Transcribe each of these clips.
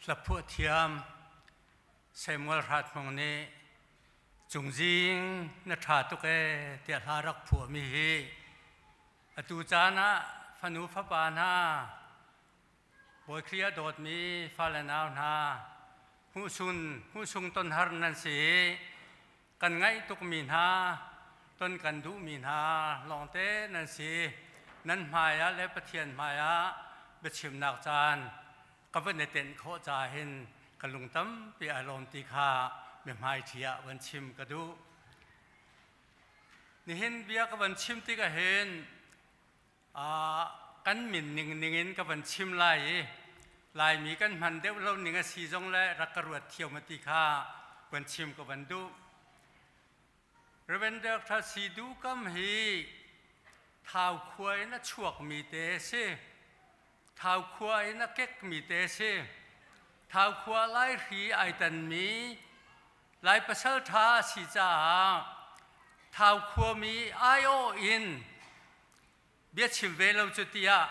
Hlaphuah thiam Samuel Hrat Hmung nih Cungzing na ṭha tuk ee tiah hla rak phuahmi hi atu caan ah fanu fapa hna Bawi Khrih a dawtmi fale nau hna hmuhsun hmuhsung tonhar nan si i kan ngaih tukmi hna ton kan duhmi hna lawngte nan si. Nan hmai ah le Pathian hmai ah biachimnak caan ka van i tenh khawh ca hin ka lung tampi ai lawm ti kha mihmai ṭhi ah van chim ka duh. Nihin bia ka van chim tikah hin kan min ning ning in ka van chim lai i Laimi kan hman deuh lo ning a si zong le rak ka ruat thiam a ti kha van chim ka van duh. Reverend Dr. Sidu Kam hi Thau khua in a chuakmi te a si. Thau khua in a kekmi te a si. Thau khua Laihri ai tanmi Lai pasal ṭha a si caah Thau khuami aiawh in biachim ve lo cu tiah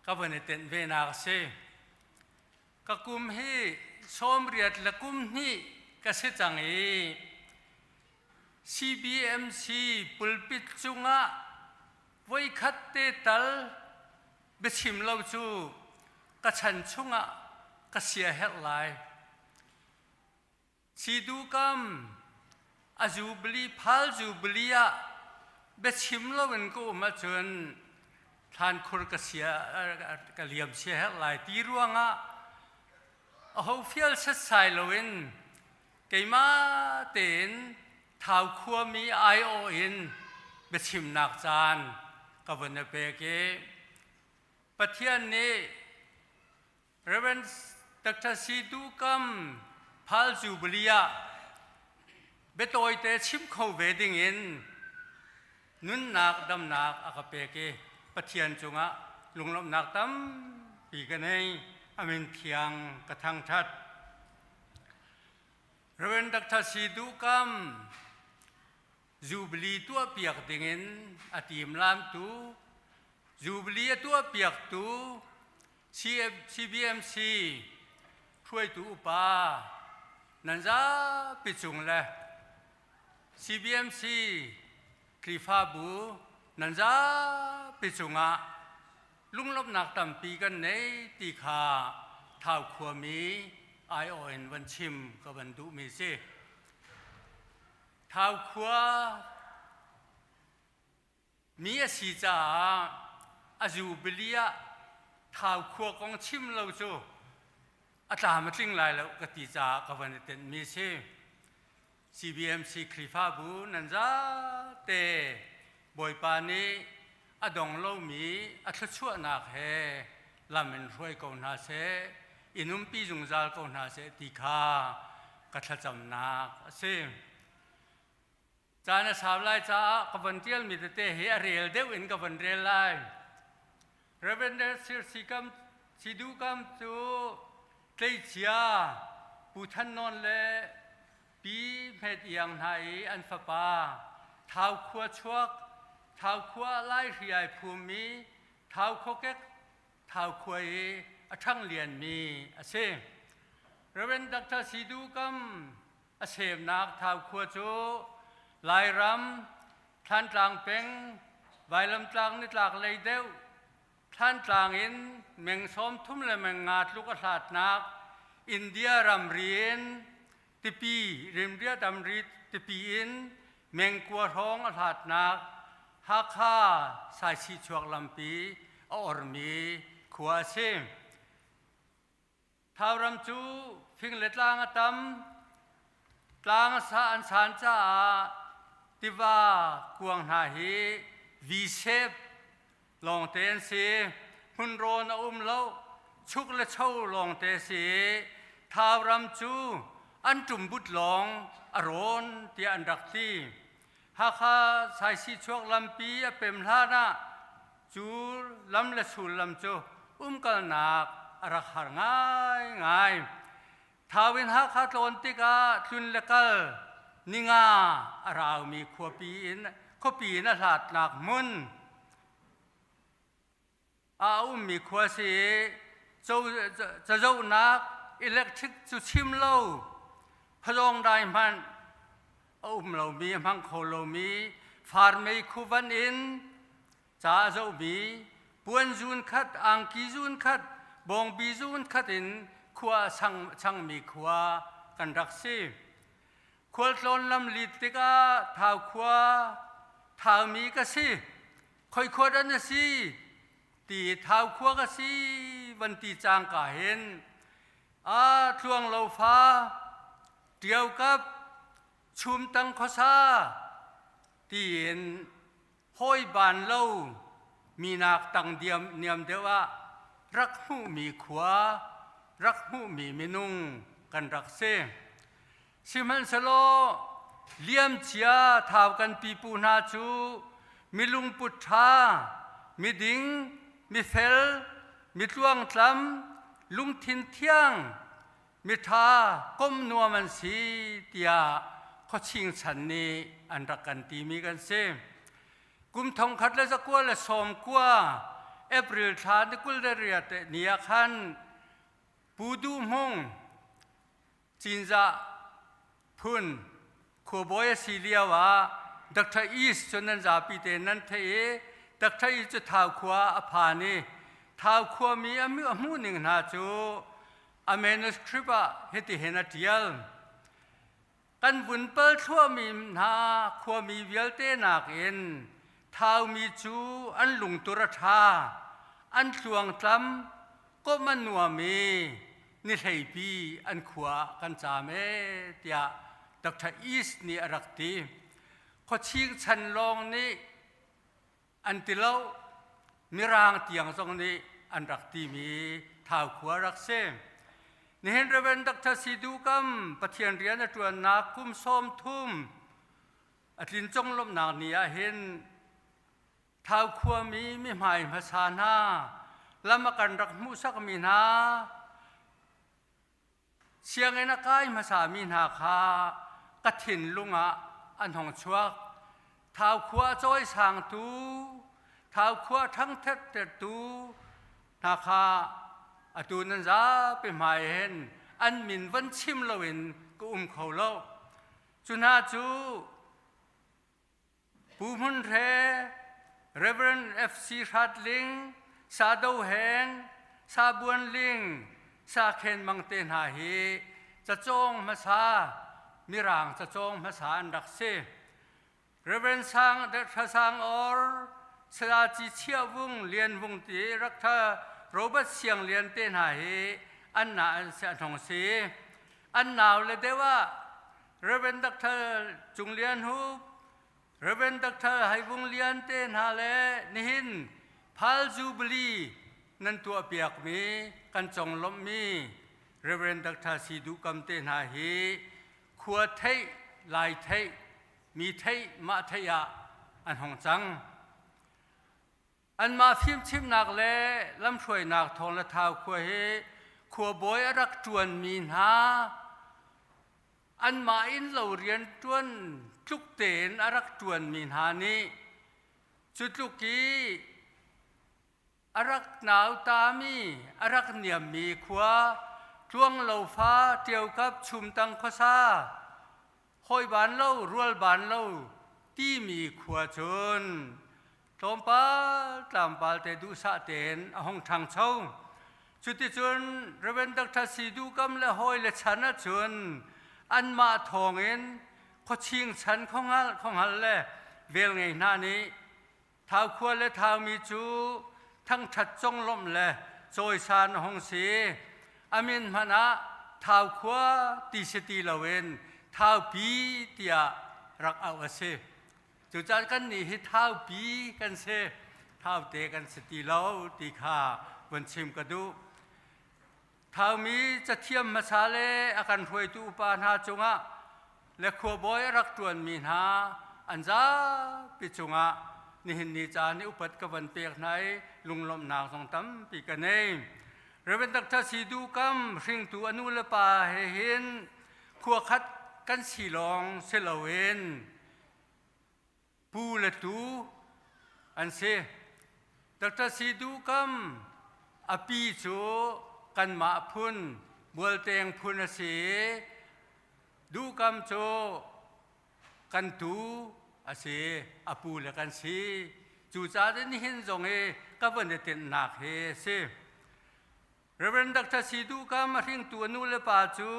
ka van i tenh ve nak a si. Ka kum hi 80 le kum hnih ka si cang i CBMC pulpit cungah voikhat te tal biachim lo cu ka chan chungah ka sia herh lai. Sidukam a jubilee phal jubilee ah biachim loin ka um ahcun thlankhur ka sia ka liam sia herh lai ti ruangah aho fial setsai loin keimah tein Thau khuami aiawh in biachimnak caan ka vun i pek i Pathian nih Reverend Dr. Situ Kam Phal Jubilee ah biatawite chim kho ve ding in nunnak damnak a ka pek i Pathian cungah lunglawmhnak tampi ka nei. Amin thiang ka thangthat. Reverend Dr. Sidu Kam Jubilee tuahpiak dingin a timlamtu, Jubilee a tuahpiaktu CBMC hruaitu upa nan zapi cung le CBMC Khrihfabu nan zapi cungah lunglawmhnak tampi kan nei ti kha Thau khuami aiawh in van chim ka van duhmi si. Thau khua mi a si caah a jubilee ah Thau khua kong chim lo cu a tlam a tling lai lo ka ti caah ka van i tenhmi si. CBMC Khrihfabu nan zate Bawipa nih a dong lomi a thluachuahnak he lam in hruai ko hna seh, in umpi zungzal ko hna seh ti kha ka thlacamnak a si. Caan a sau lai caah ka von ṭialmi tete hi a rel deuh in ka von rel lai. Reverend Sir Sikam Sidu Kam cu tleicia Pu Than Nawn le Pi Hmet Iang hna i an fapa Thau khua chuak Thau khua Laihri ai phummi Thau khuakek Thau khua i a ṭhang lianmi a si. Reverend Dr. Sidu Kam A semnak Thau khua cu Lairam, Thlantlang peng, Vailamtlang nitlak lei deuh, Thlantlang in meng 30 le meng nga tluk a hlatnak India ramri in Tipi, Rimria ramri Tipi in meng kua hrawng a hlatnak Hakha Saisihchuak lampi a ormi khua a si. Thauram cu fing le tlang a tam. Tlang a sa an san caah tiva kuang hna hi V-shape lawngte an si. Hmunrawn a um lo. Chuk le cho lawngte a si. Thauram cu an ṭumbut lawng a rawn tiah an rak ti. Hakha Saisihchuak lampi a pem hlan ah Cu lam le sullam cu umkalnak a rak har ngaingai. Thau in Hakha tlawn tikah tlun le kal ninga a raumi khuapi in khuapi in a hlatnak hmun a ummi khua si i. Cazohnak electric cu chim lo, phazawng dai hmanh a um lomi, a hmang kho lomi, far meikhu van in ca a zohmi, puan zun khat, angki zun khat, bawngbi zun khat in khua a changmi khua kan rak si. Khualtlawn lam lit tikah Thau khua Thaumi ka si, khoi khua dah na si ti Thau khua ka si van ti cangka hin a tluang lo fa ṭio kap chum tang khuasa tiin hawi ban lo minak tang diam niam deuh ah rak hmuhmi khua rak hmuhmi minung kan rak si. Sihmanhsehlaw liamcia Thau kan pipu hna cu milungput ṭha, miding, mifel, mitluangtlam, lungthin thiang, miṭha kom nuam an si tiah khuaching chan nih an rak kan timi kan si. Kum 1919 April thla ni 28 ni ah khan Pu Duh Hmung Cinzah phun khuabawi a si lio ah Dr. East cu nan zapi te nan theih i Dr. East cu Thau khua a phan i Thau khuami a hmuh ning hna cu a manuscript ah hitihin a ṭial. Kan vun pal thluahmi hna khuami vialte nakin Thaumi cu an lungtur a ṭha, an tluangtlam, komh an nuam i ni hleipi an khua ah kan caam ee tiah Dr. East nih a rak ti. Khuaching chan lawng nih an ti lo, Mirang tiang zong nih an rak timi Thau khua rak si. Nihin Reverend Dr. Sidu Kam Pathian rian a ṭuannak kum 30 a tlin conglawmhnak ni ah hin Thau khuami mihmai hmasa hna lam a kan rak hmuhsakmi hna sianginn a kai hmasami hna kha ka thinlung ah an hong chuak. Thau khua cawisangtu, Thau khua ṭhangthettertu hna kha atu nan zapi hmai hin an min van chim loin ka um kho lo. Cu hna cu Pu Hmun Hre, Rev. F.C. Hrat Ling, Sa Do Heng, Sa Buan Ling, Sa Khen Mang te hna hi cacawng hmasa, Mirang cacawng hmasa an rak si. Rev. Sang Thla Sang Or, Saya Ci Chiah Vung, Lian Vung ti rak tha Robert Siang Lian te hna hi an na an si an hong si. An nau le deuh ah Rev. Dr. Cung Lian Hup, Rev. Dr. Hai Vung Lian te hna le nihin Phal Jubilee nan tuahpiakmi kan conglawmhmi Rev. Dr. Si Duh Kam te hna hi khua theih, lai theih, mi theih, mah theih ah an hong cang. Anmah fimchimnak le lamhruainak thawng le Thau khua hi khuabawi a rak ṭuanmi hna anmah inn lo rian ṭuan tluk tein a rak ṭuanmi hna nih cu tluk i a rak nautami a rak niammi khua Tluanglofa Ṭiokap Chumtang khuasa hawi ban lo rual ban lo timi khua cun tlawmpal tlangpal te duhsah tein a hung ṭhangcho. Cuticun Reverend Dr. Sidu Kam le hawi le chan ahcun anmah thawngin khuaching chan khuanghal le velngei hna nih Thau khua le Thaumi cu thangṭhat conglawmh le cawisan a hung si. A min hmanh ah Thau khua ti si ti loin Thaupi tiah rak auh a si. Cucaah kannih hi Thaupi kan si, Thaute kan si ti lo ti kha vun chim ka duh. Thaumi cathiam hmasa le a kan hruaitu upa hna cungah le khuabawi a rak ṭuanmi hna an zapi cungah nihin ni caan i upat ka van pek hna i lunglawmhnak zong tampi ka nei. Reverend Dr. Sidu Kam hringtu a nu le pa he hin khua khat kan si lawng si loin pu le tu an si. Dr. Sidu Kam a pi cu kanmah phun Bualteng phun a si i Duh Kam cu kan tu a si, a pu le kan si. Cucaah nihin zong i ka van i tinhnak hi a si. Reverend Dr. Si Duh Kam a hringtu a nu le pa cu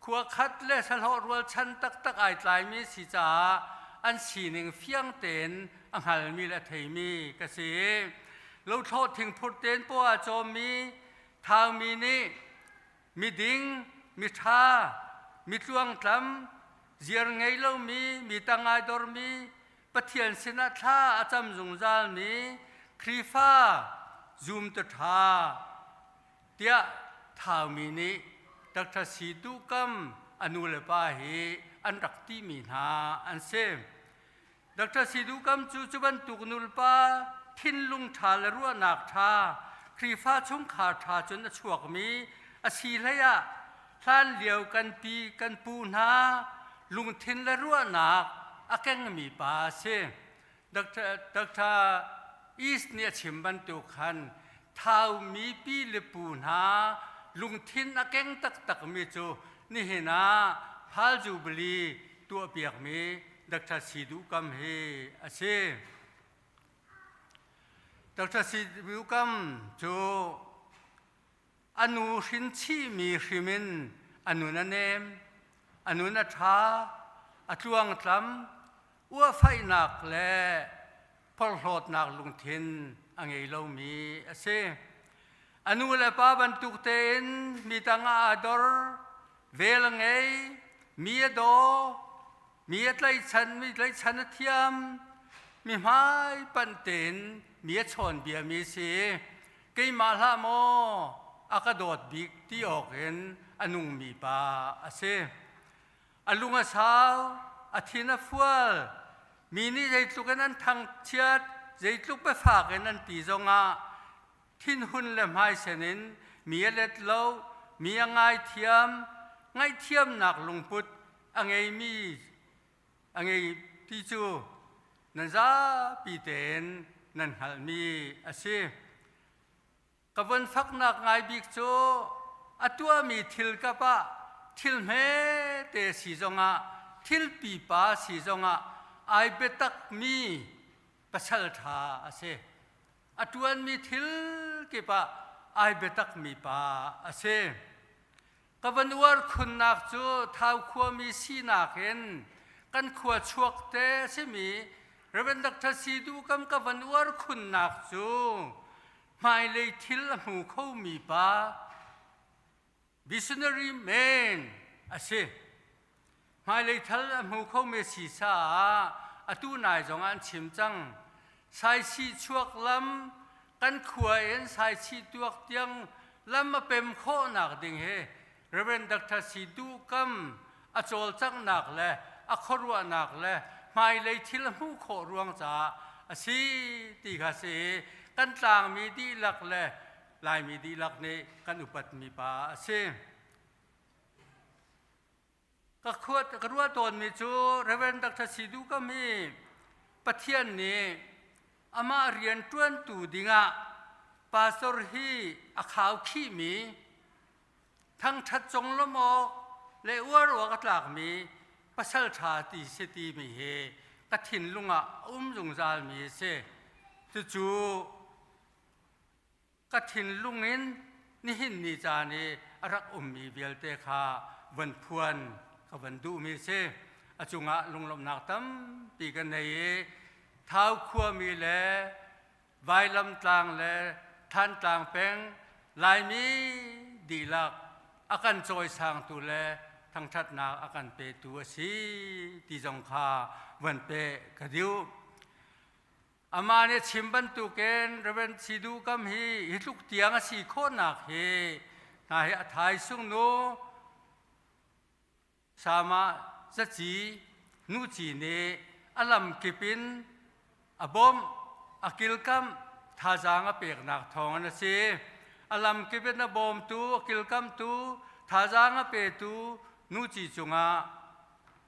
khua khat le sahlawh rualchan taktak ai tlaimi si caah an sining fiang tein a hngalmi le a theimi ka si. Lothlawh thingphur tein paw a cawmmi Thaumi nih miding, miṭha, mitluangtlam, ziar ngei lomi, mi tang ai dormi, Pathian sinah thla a cam zungzalmi Khrihfa zumtu ṭha tiah Thaumi nih Dr. Si Duh Kam a nu le pa hi an rak timi hna an si. Dr. Si Duh Kam cu cu bantuk nulepa thinlung ṭha le ruahnak ṭha Khrihfa chungkhar ṭha cun a chuakmi a si hlei ah hlan lio kan pi kan pu hna lungthin le ruahnak a kengmi pa a si. Dr. Dr. East nih a chim bantuk khan Thaumi pi le pu hna lungthin a keng taktakmi cu nihin ah Phal Jubilee tuahpiakmi Dr. Si Duh Kam hi a si. Dr. Si Duh Kam cu A nu hrin chihmi hrim in a nun a nem, a nun a ṭha, a tluangtlam, uahfaihnak le porhlawtnak lungthin a ngei lomi a si. A nu le pa bantuk tein mi tangah aa dor, vel a ngei, mi a daw, mi a tlaihchan, mi tlaihchan a thiam, mi hmai panh tein mi a chawnbiami a si. Keimah hlah maw a ka dawt bik ti awk in a nungmi pa a si. A lung a sau, a thin a fual, mi nih zeitluk in an thangchiat, zeitluk biafak in an ti zongah thinhun le hmaisen in mi a let lo, mi a ngaithiam, ngaihthiamnak lungput a ngeimi a ngei ti cu nan zapi tein nan hngalhmi a si. Ka von faknak ngai bik cu a tuahmi thil kap ah thil hmete si zongah thil pipa si zongah ai biatakmi pasal ṭha a si. A ṭuanmi thil kip ah ai biatakmi pa a si. Ka van uar khunnak cu Thau khuami sinak in kan khua chuak te a simi Reverend Dr. Sidu kam ka van uar khunnak cu hmailei thil a hmu khomi pa visionary man a si. Hmailei thal a hmu khomi si caah atu nai zong ah an chim cang. Saisih chuak lam kan khua in saisih tuak tiang lam a pem khawhnak ding hi Reverend Dr. Si Duh Kam a cawlcanghnak le a khuaruahnak le hmailei thil a hmuh khawh ruang caah a si ti kha si i kan tlangmi dihlak le Laimi dihlak nih kan upatmi pa a si. Ka khuat ka ruah tawnmi cu Reverend Dr. Sidu Kam hi Pathian nih amah rian ṭuantu dingah pastor hi a khaukhihmi thangṭhat conglawmh awk le uar awk a tlakmi pasal ṭha ti si timi hi ka thinlung ah a um zungzalmi a si. Cucu ka thinlung in nihin ni caan i a rak ummi vialte kha von phuan ka van duhmi si. A cungah lunglawmhnak tampi ka nei i Thau khuami le Vailamtlang le Thantlang peng Laimi dihlak a kan cawisangtu le thangṭhatnak a kan petu a si ti zong kha van peh ka duh. Amah nih chim bantukin Reverend Sidu Kam hi hi tluk tiang a si khawhnak hi hna hi a thaisung nu Sama zaci nuci nih a lamkip in a bawmh a kilkamh thazaang a peknak thawng in a si. A lamkip in a bawmtu a kilkamhtu thazaang a petu nuci cungah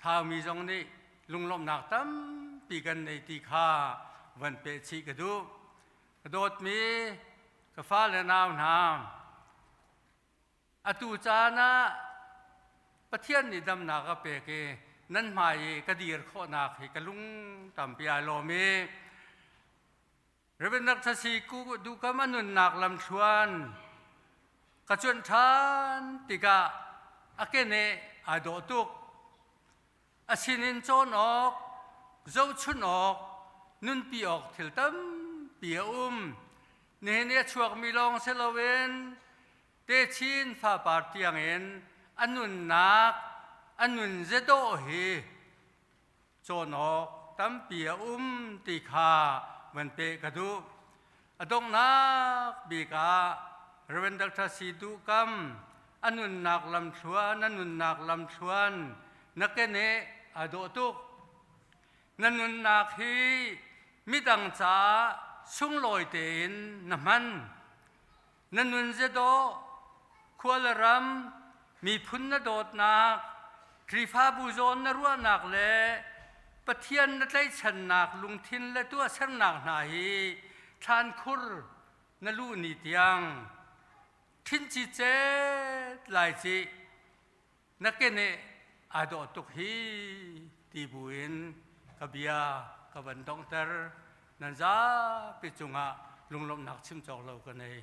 Thaumi zong nih lunglawmhnak tampi kan nei ti kha van peh chih ka duh. Ka dawtmi ka fale nau hna, Atu caan ah Pathian nih damnak a pek i nan hmai i ka dir khawhnak hi ka lung tampi ai lawm i Reverend Dr. Si Duhkam a nunnak lamthluan ka cuanh ṭhan tikah a keneh ai dawh tuk. A sinin cawn awk, zohchunh awk, nunpi awk thil tampi a um. Nihin i a chuakmi lawng si loin techin fapar tiangin a nunnak, a nun zedawh hi cawn awk tampi a um ti kha van peh ka duh. A donghnak bik ah Reverend Dr. Si Duh Kam a nunnak lamthluan, a nunnak lamthluan na keneh aa dawh tuk. Na nunnak hi midang caah sunglawi tein na hman. Na nun zedawh, khua le ram, miphun na dawtnak, Khrihfabu zawn na ruahnak le Pathian na tlaihchannak lungthin le tuahsernak hna hi thlankhur na luh ni tiang thin cicet lai cih na keneh aa dawh tuk hi ti buin ka bia ka van donghter. Nan zapi cungah lunglawmhnak chim cawk lo ka nei.